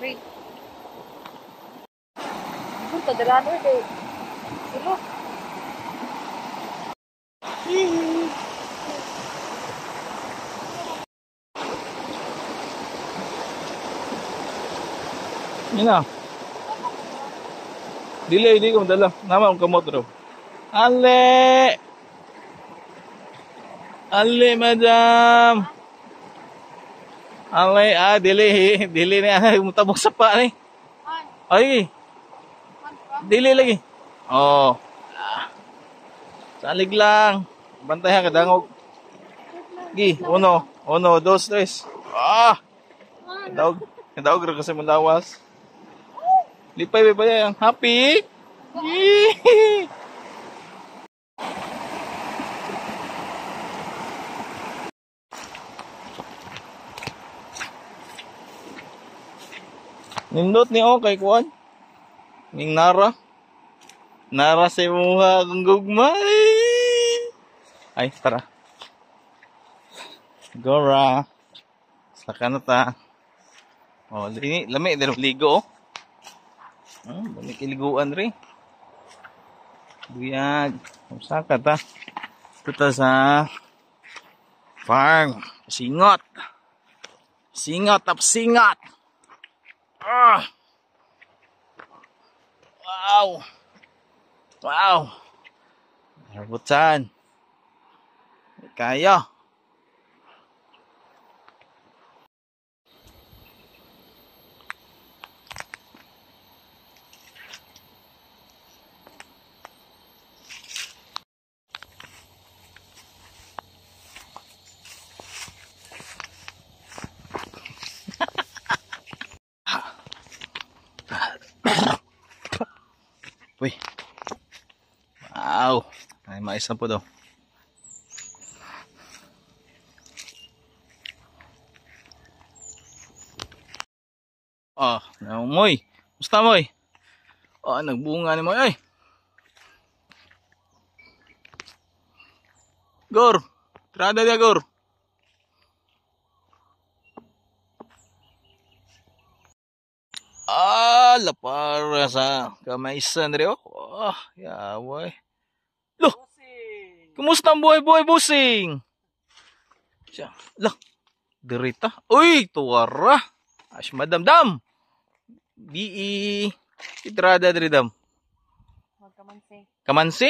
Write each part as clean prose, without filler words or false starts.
Wait. Punta dala no kay sulok. Yun na. Dili, hindi ko madala. Nama akong kamot raw. Ale! Ale, madam! Ale, dili. Dili na. Mutabok sa pa ni. Ay! Dili lagi. Oh. Salig lang. Bantay ha, kadangog. Gi, uno. Uno, dos, tres. Ah! Kadaog. Kadaog rin kasi mulawas. Lipay ba yan? Happy? Yee! Nindot ni okay kuan. Ning Nara. Nara sa imuha akong gugmay. Ay, tara. Gora. Saka na ta. Oh, lami, lami dero ligo oh. Lami kiliguan rin. Buyag. Saka ta. Ito sa farm. Singot. Singot tap singot. Ah. Wow. Wow. Rambutan. Kaya. Uy. Wow. Ay, mais na po daw. Oh, Moy. Musta, Moy? Oh, nagbunga ni Moy. Ay. Gor. Trada dia, Gor. Ah, lapara sa kamaisan rin. Oh, yaway. Loh! Kumusta ang buhay-buhay, busing? Siya. Loh! Dirita. Uy, tuwara. Ash, madam, dam. B.E. Itrada, diri, dam. Kamansi. Kamansi?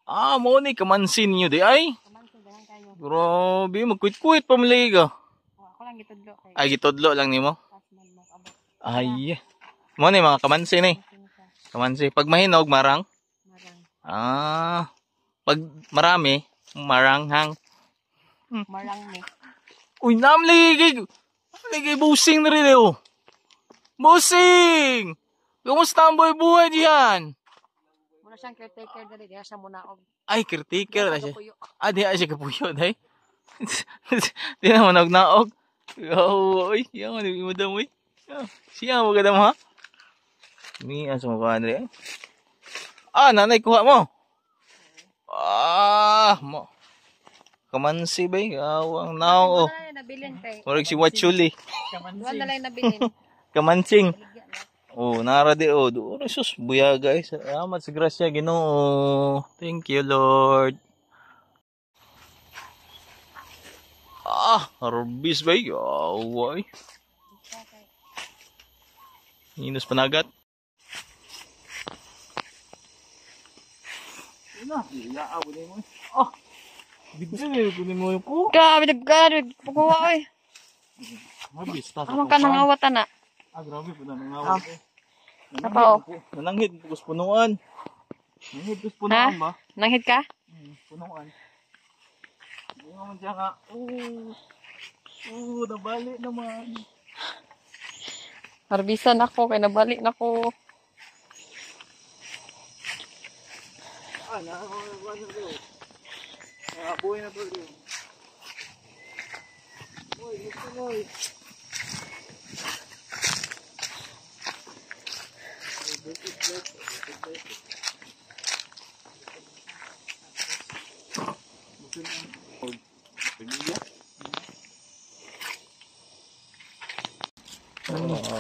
Ah, mo ni kamansi ninyo di ay. Kamansi, dahan kayo. Grabe, magkuit-kuit pa malagi ka. Oh, ako lang gitudlo. Kay. Ay, gitudlo lang nimo? Ay. Mo ni mga kamansi ni. Kamansi. Pag mahinog, marang? Marang. Ah. Pag marami, maranghang. Marang ni. Uy, namligig! Namligig, busing na rin eh, oh. Busing! Kumusta ang buhay-buhay diyan? Muna siyang caretaker dali, diha siya munaog. Ay, caretaker na siya. Ah, diha siya kapuyo, day. Di na manaog-naog. Oh, oy, yan, madam, oy. Siya mo gadam ha? Mi ang sumukuha Andre. Ah, nanay kuha mo. Ah, mo. Kamansi ba? Awang nao. Wala na nabilin kay. Murag si Wachuli. Wala na lang nabilin. Kamansing. Oh, nara di oh. Doon sus buyaga eh. Salamat sa grasya Ginoo. Thank you, Lord. Ah, harbis ba? Away. Minus panagat. Ah, bigyan eh. Kunin mo yung ko. Grabe, nagkano. Pagkuha ko eh. Amang ka nangawat na. Ah, grabe po na nangawat eh. Napao. Nananghid po punuan. Nanghid po punuan ba? Nanghid ka? Punuan. Hindi naman siya ka. Oh, oh, nabali naman. Harbisan ako, kay nabalik na ko. Ah, buhay na to. Boy, gusto mo.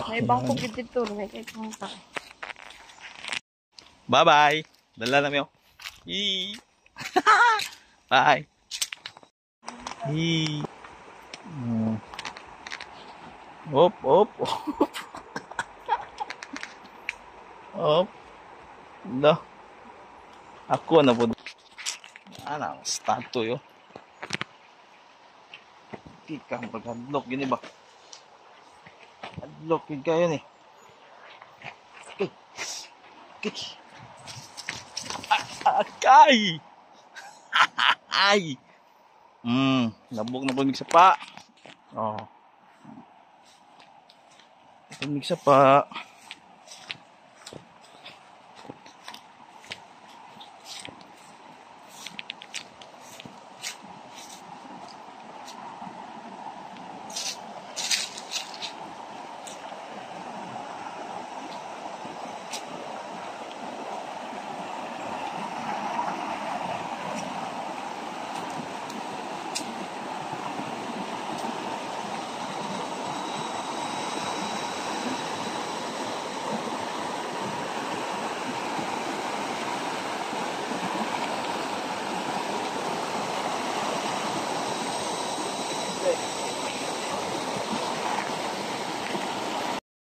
May bangko gid dito, may kay pa. Bye-bye. Dala na miyo. Yee. Bye. Yee. Op, op, op. Op. Da. Ako na po. Ana, statue yo. Di ka maghadlok gini ba? Hadlok gid kayo ni. Okay. Okay. Akay! Ay! Nabok na po mig sapa. Oh. Mig sapa.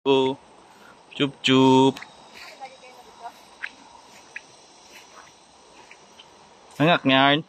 Oh. Chup chup. Hangak ngarn.